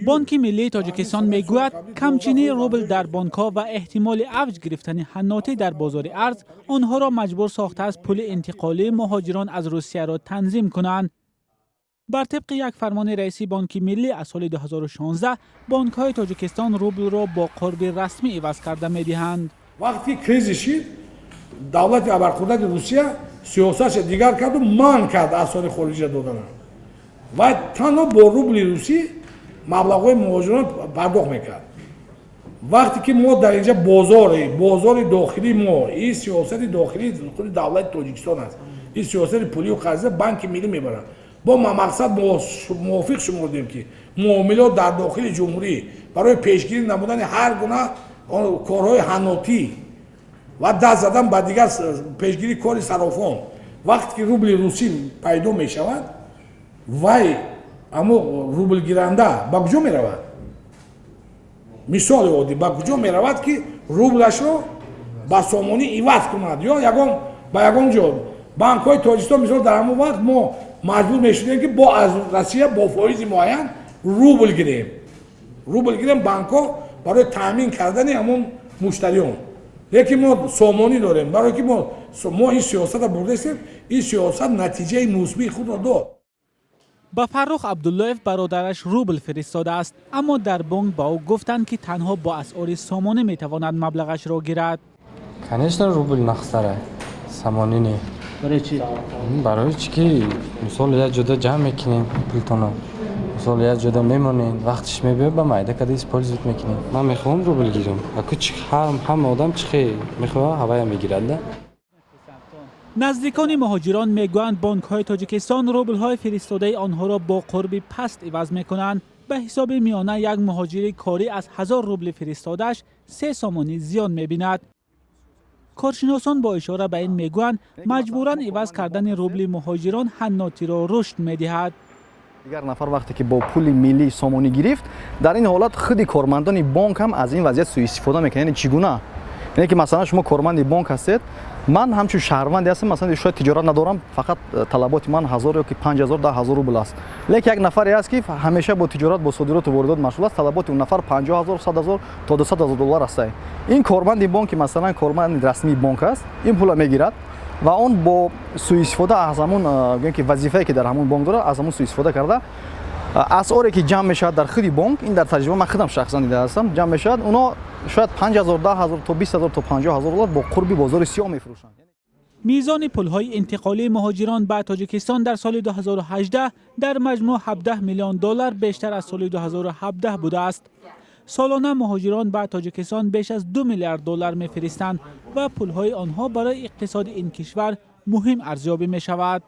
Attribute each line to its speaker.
Speaker 1: Бонки миллии Тоҷикистон мегӯяд, камчинии рубл дар бонкҳо ва эҳтимоли авҷ гирифтани ҳаннотӣ дар бозори арз онҳоро маҷбур сохтааст, пули интиқолии муҳоҷирон аз Русияро танзим кунанд. Бар тибқи як фармони раиси Бонки Миллӣ аз соли 2016, бонкҳои Тоҷикистон рублро бо қурби расмӣ иваз карда медиҳанд.
Speaker 2: Вақте кризис шид, давлати абарқудрати Русия сиёсатша дигар карду манъ кард асъори хориҷа додана ва танҳо бо рубли русӣ маблағҳои муҳоҷирон пардохт мекард. Вақте ки мо дар инҷа бозори дохилии мо, ин сиёсати дохилии худи давлати Тоҷикистон аст, ин сиёсати пулию қарзия Банки Миллӣ мебарад. Бо мақсад мувофиқ шумордем, ки муомилот дар дохили ҷумҳурӣ барои пешгирӣ намудани ҳар гуна корҳои ҳаннотӣ ва даст задан ба дигар пешгирии кори сарофон, вақте ки рубли русӣ пайдо мешавад, вай аммо рублгиранда ба куҷо меравад? Мисоли оддӣ, ба куҷо меравад, ки рублашро ба сомонӣ иваз кунад ё ягон ба ягон ҷо? Банкҳои Тоҷикистон, мисол, дар ҳамон вақт мо маҷбур мешудем, ки бо аз Россия бо фоизи муайян рубл гирем, банкҳо барои таъмин кардани ҳамон муштариён. Лекин мо сомонӣ дорем, барое ки мо ин сиёсатро бурдастем. Ин сиёсат натиҷаи мусбии худро дод.
Speaker 1: Ба Фаррух Абдуллоев бародараш рубл фиристодааст, аммо дар бонк ба ӯ гуфтанд, ки танҳо бо асъори сомонӣ метавонад маблағашро гирад.
Speaker 3: Конечно, рубл нақстара, сомонӣ не.
Speaker 4: Барои чӣ?
Speaker 3: Барои чӣ ки, мисол, як ҷода ҷамъ мекунем пултонро, мисол, як ҷода мемонем, вақтиш мебиёд, ба майда када использовать мекунем. Ман мехоҳам рубл гирам. Аку ҳама одам чӣ хе мехоҳа, ҳавая мегирад да.
Speaker 1: Наздикони муҳоҷирон мегӯянд, бонкҳои Тоҷикистон рублҳои фиристодаи онҳоро бо қурби паст иваз мекунанд. Ба ҳисоби миёна, як муҳоҷири корӣ аз 1000 рубли фиристодааш 3 сомонӣ зиён мебинад. Коршиносон бо ишора ба ин мегӯянд, маҷбуран иваз кардани рубли муҳоҷирон ҳаннотиро рушд медиҳад.
Speaker 5: Дигар нафар вақте ки бо пули миллӣ сомонӣ гирифт, дар ин ҳолат худи кормандони бонк ҳам аз ин вазъият сӯистифода мекунанд. Яъне чӣ гуна? Яъне ки, масалан, шумо корманди бонк ҳастед, ман ҳамчун шаҳрванде ҳастам, масалан, шояд тиҷорат надорам, фақат талаботи ман 1000 ё ки 5000, 10 000 рубл аст. Лекин як нафаре аст, ки ҳамеша бо тиҷорат, бо содироту воридот машғул аст, талаботи он нафар 50 000, 100 000 то 200 000 доллар аст. Ин корманди бонк, ки, масалан, корманди расмии бонк аст, ин пула мегирад ва он бо сӯистифода аз ҳамун гӯем ки вазифае, ки дар ҳамун бонк дорад, аз ҳамун сӯистифода карда, асъоре ки ҷамъ мешавад дар худи бонк, ин дар таҷриба ман худам шахсан дида ҳастам, ҷамъ мешавад, оно шояд 5000, 10 000 то 20 000 то 50 000 доллар бо қурби бозори сиёҳ мефурӯшанд.
Speaker 1: Мизони пулҳои интиқолии муҳоҷирон ба Тоҷикистон дар соли 2018 дар маҷмӯъ 17 миллион доллар бештар аз соли 2017 будааст. Солона муҳоҷирон ба Тоҷикистон беш аз 2 миллиард доллар мефиристанд ва пулҳои онҳо барои иқтисоди ин кишвар муҳим арзёбӣ мешавад.